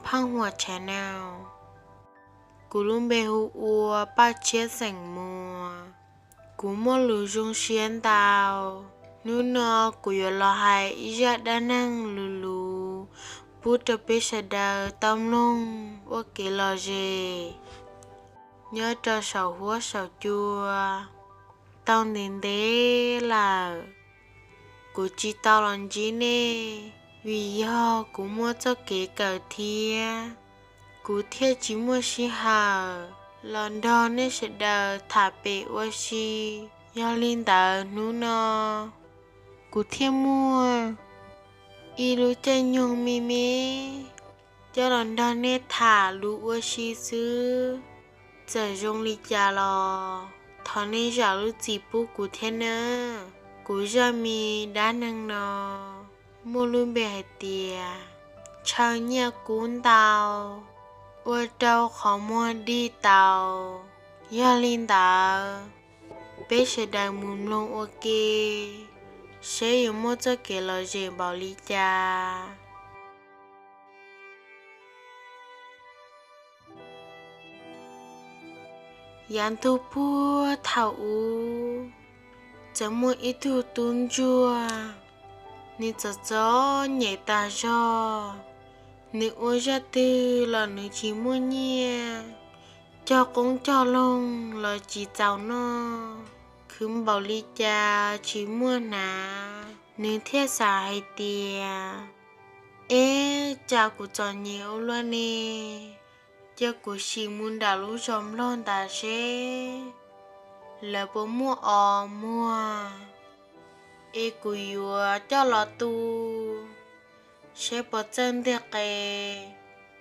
Pheej Huam Channel. Kuv lub npe hu ua Paj Tshiab xeem Muas. Kuv muaj lus zoo siab ntau. Hnub no kuv yuav los hais ib zaj dab neeg luv luv pub rau peb sawv daws tau mloog ua kev lom zem. Nyob rau saum huab saum cua tau ntev ntev lawm, kuv tsis tau los ntsib nej, vim yog kuv muaj txoj kev kawm thiab, kuv thiaj tsis muaj sij hawm los nrog nej sawv daws tham pem ua si. Yog li ntawd hnub no kuv thiaj muaj ib lub caij nyoog me me coj los nrog nej tham lus ua si xwb. Txawm zoo li cas los thov nej zam lub txim pub kuv thiab nawb. Kuv zaj me dab neeg no muaj lub npe hais tias ntshaw nyiaj kub ntau, ua rau qhov muag dig tau. Yog li ntawd, peb sawv daws mus mloog ua ke, seb yuav muaj txoj kev lom zem npaum li cas. Yav ntuj puag thaum ub, txawm muaj ib tug tub ntsuag, nws txom txom nyem tas zog, nws ua zaj twg los nws tsis muaj nyiaj, cog qoob cog loo los tsis txaus noj, khwv npaum li cas tsis muaj hnav. Nws thiaj xav hais tias, eb, cas kuv txom nyem ua luaj ne, cia kuv sim mus nram lub zos nplog ntawd seb lawv puas muaj os muag, es kuv yuav coj los tu, seb puas txawj nteg qe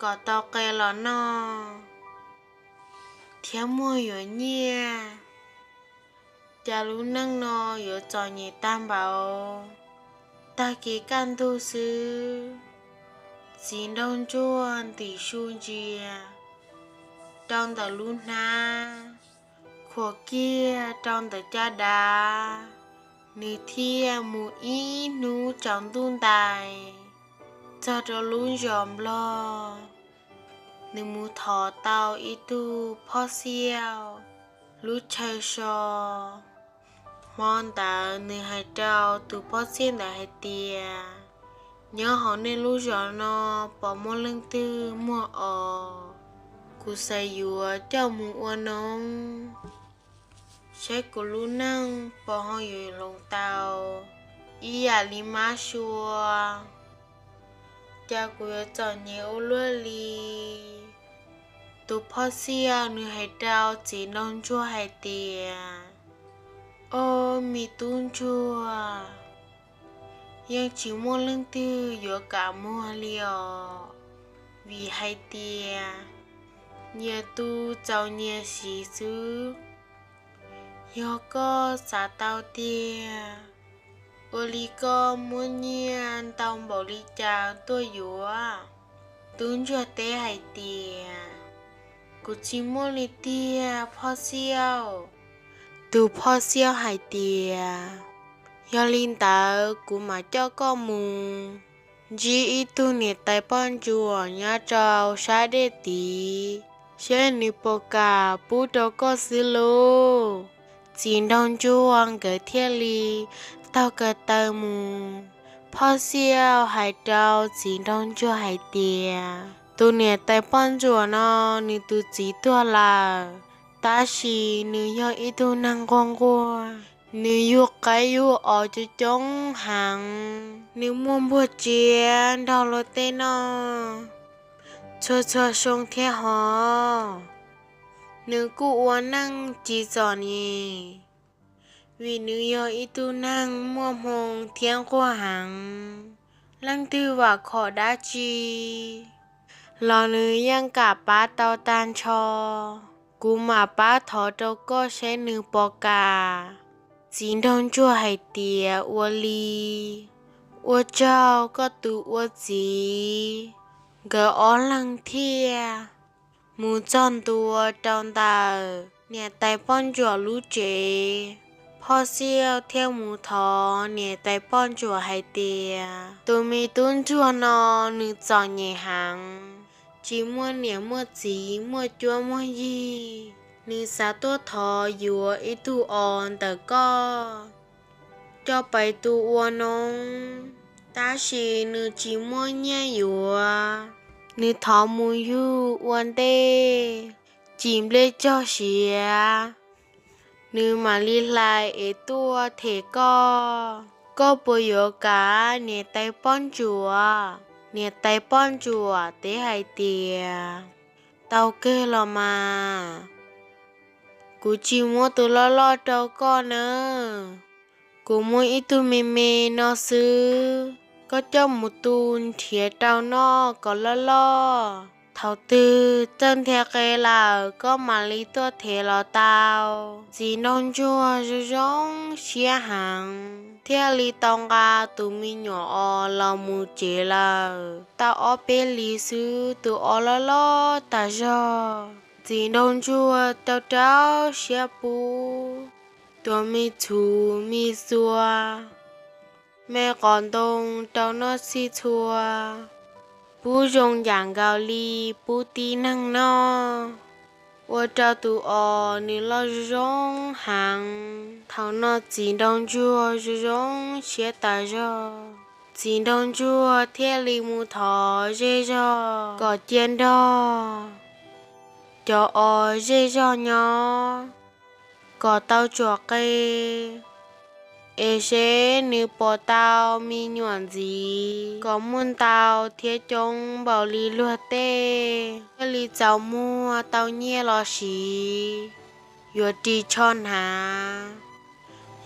kom tau qe los noj thiab muag yuav nyiaj. Cas lub neej no yuav txom nyem tag npaum. Tag kis kaj ntug xwb, txiv nraug ntsuag ntim su ntsia rau ntawm lub hnab, khuam kiag rau ntawm caj dab, nws thiaj mus ib hnub tsaus ntuj ntais txog rau lub zos nplog. Nws mus thov tau ib tug phob xiaj lub chaw so. Hmo ntawd nws hais rau tus phob xiaj ntawd hais tias, nyob hauv nej lub zos no puas muaj leej twg muag os? Kuv xav yuav coj mus ua noob, saib kuv lub neej puas ho yuav hloov tau ib yam li mab sua. Cas kuv yuav txom nyem ua luaj li. Tus phob xiaj nws hais rau txiv nraug ntsuag hais tias, o, me tub ntsuag, yeej tsis muaj leej twg yuav kam muag li os, vim hais tias nyias tus txaus nyias siv xwb. Yog koj xav tau tiag, ua li koj muaj nyiaj ntau npaum li cas tuaj yuav? Tub ntsuag teb hais tias, kuv tsis muaj li tiag phob xiaj. Tus phob xiaj hais tias, yog li ntawd kuv mam coj koj mus ntsib ib tug niam tais poj ntsuam nyob rau sab dej tid, seb nws puas kam pub rau koj xwb lauj. Txiv nraug ntsuag nkawd thiaj li taug kev taw mus. Phob xiaj hais rau txiv nraug ntsuag hais tias, tus niam tais poj ntsuam no nws tus txiv tuag lawm, tab sis nws yog ib tug neeg nquag nquag, nws yug qaib yug os coob coob heev, nws muaj npuag tsiav nrog luag tej noj txhua txhua xyoo thiab hos. Nws kuj ua neej tsis txom nyem, vim nws yog ib tug neeg muaj hmoo thiab nquag heev. Leej twg vam khom dab tsi los nws yeej kam pab tau tag nrho. Kuv mam pab thov rau koj seb nws puas kam. Txiv nraug ntsuag hais tias, ua li. Ua tsaug koj tus ua txiv. Nkawd ob leeg thiaj mus txog ntua rau ntawm niam tais poj ntsuam lub tsev. Phob xiaj thiaj mus thov niam tais poj ntsuam hais tias, tus me tub ntsuag no nws txom nyem heev, tsis muaj niam muaj txiv muaj cuab muaj yig, nws xav tuaj thov yuav ib tug os ntawm koj coj pais tu ua noob, tab sis nws tsis muaj nyiaj yuav. Nws thov mus yug ua ntej, cim nplej cog siav, nws mam li hlais es tuaj them koj. Koj puas yuav kav niam tais poj ntsuam? Niam tais poj ntsuam teb hais tias, tau kawg los mas, kuv tsis muab tus loj loj rau koj nawb. Kuv muab ib tug me me no xwb, koj coj mus tu nrhiav rau noj kom loj loj. Thaum twg txawj nthe qe lawm koj mam li tuaj them los tau. Txiv nraug ntsuag zoo zoo siab heev thiaj li tau nqa tus me nyuam os los mus tsev lawm. Tau ob peb hlis xwb tus os loj loj tas zog. Txiv nraug ntsuag rau rau siab pub, tuav me txhuv me xua, me qos ntoo rau noj txhij txhua, pub zoo yam nkaus li pub tib neeg noj, ua rau tus os nws loj zoo zoo heev. Thaum no txiv nraug ntsuag zoo zoo siab tas zog, txiv nraug ntsuag thiaj li mus thov zej zog kom cia nrog cov os zej zog nyob kom tau tsuam qe, es seb nws pom tau me nyuam ntxiv kom muaj ntau thiab coob npaum li luag tej, thiaj li txaus muag tau nyiaj los siv, yuav ris tsho hnav.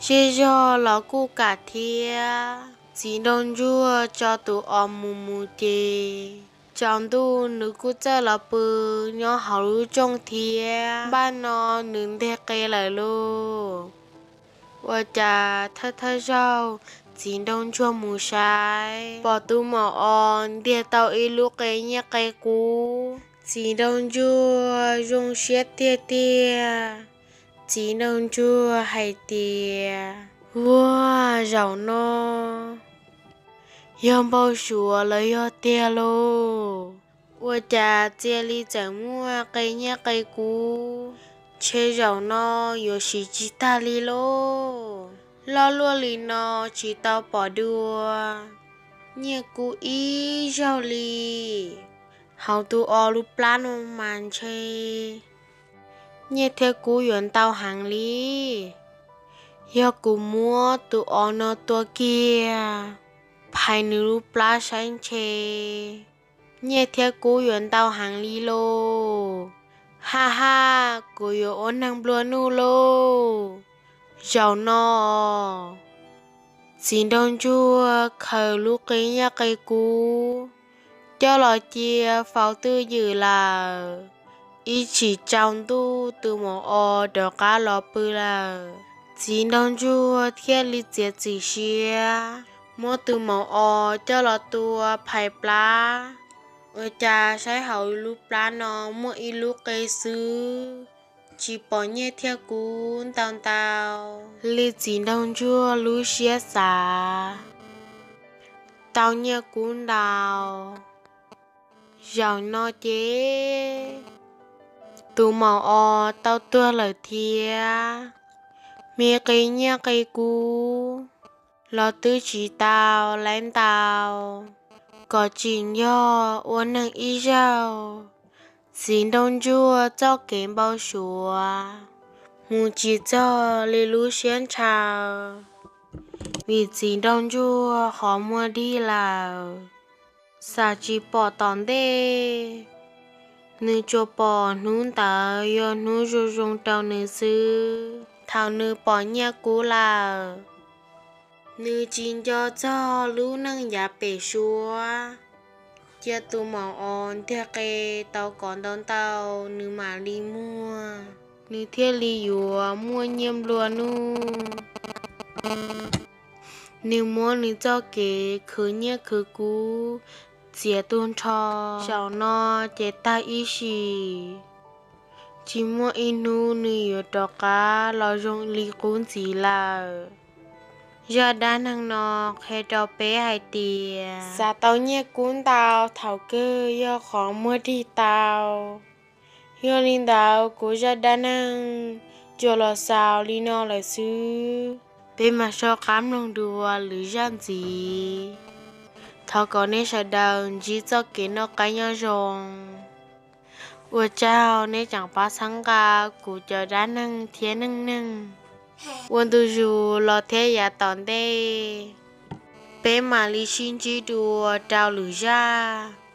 Zej zog los kuj kam thiab. Txiv nraug ntsuag tso tus os mus mus ces tsaus ntuj nws kuj txawj los pw nyob hauv lub rooj thiab. Npaj no nws nteg qe lawm lauj. Ua cas thawj thawj zaug txiv nraug ntsuag mus saib pom tus maum os ntiag tau ib lub qe nyiaj qe kub. Txiv nraug ntsuag zoo siab tiag tiag. Txiv nraug ntsuag hais tias, ua, zaum no yog npau suav los yog tiag lauj. Ua cas txia li txawm muaj qe nyiaj qe kub, ntshe zaum no yuav siv tsis tag li lauj. Loj luaj li no tsis tau pom dua nyiaj kub ib zaug li. Hauv tus os lub plab no mas ntshe nyiaj thiab kub yuav ntau heev li. Yog kuv muab tus os no tua kiag phais nws lub plab saib ntshe nyiaj thiab kub yuav ntau heev li lauj. Ha ha, kuv yuav ua neeg nplua nuj lauj. Zaum no txiv nraug ntsuag khaws lub qe nyiaj qe kub coj los cia faus twj ywm lawm. Ib tsam tsaus ntuj tus maum os rov qab los pw lawm. Txiv nraug ntsuag thiaj li txiav txim siab muab tus maum os coj los tua phais plab. Ua cas saib hauv lub plab no muaj ib lub qe xwb, tsis pom nyiaj thiab kub ntau ntau li txiv nraug ntsuag lub siab xav. Tau nyiaj kub ntau. Zaum no ces tus maum os tau tuag lawm thiab. Me qe nyiaj qe kub los twb tsis tau laib ntau, kom tsim nyog ua neeg ib zaug. Txiv nraug ntsuag txoj kev npau suav mus tsis txog li lub siab ntshaw, vim txiv nraug ntsuag qhov muag dig lawm, xav tsis pom tom ntej. Nws tsuas pom hnub ntawd yog hnub zoo zoo rau nws xwb. Thaum nws pom nyiaj kub lawm, nws tsis nco txog lub neej yav pem suab, cia tus maum os ntiag qe tau kom ntau ntau nws mam li muag, nws thiaj li yuav muaj nyiaj nplua nuj. Nws muab nws txoj kev khwv nyiaj khwv kub txiav tu nrho, zaum no ces tag ib sim, tsis muaj ib hnub nws yuav rov qab los zoo li qub ntxiv lawm. Zaj dab neeg no qhia rau peb hais tias xav tau nyiaj kub ntau thaum kawg yog qhov muag dig tau. Yog li ntawd kuv zaj dab neeg tsuas los xaus li no lawm xwb. Peb mam soj qab mloog dua lwm zaj ntxiv. Thov kom nej sawv daws ntsib txoj kev noj qab nyob zoo. Ua tsaug nej tseem pab txhawb nqa kuv cov dab neeg thiab neej neeg ua ntu zus los thiab yav tom ntej. Peb mam li sib ntsib dua rau lwm zaj.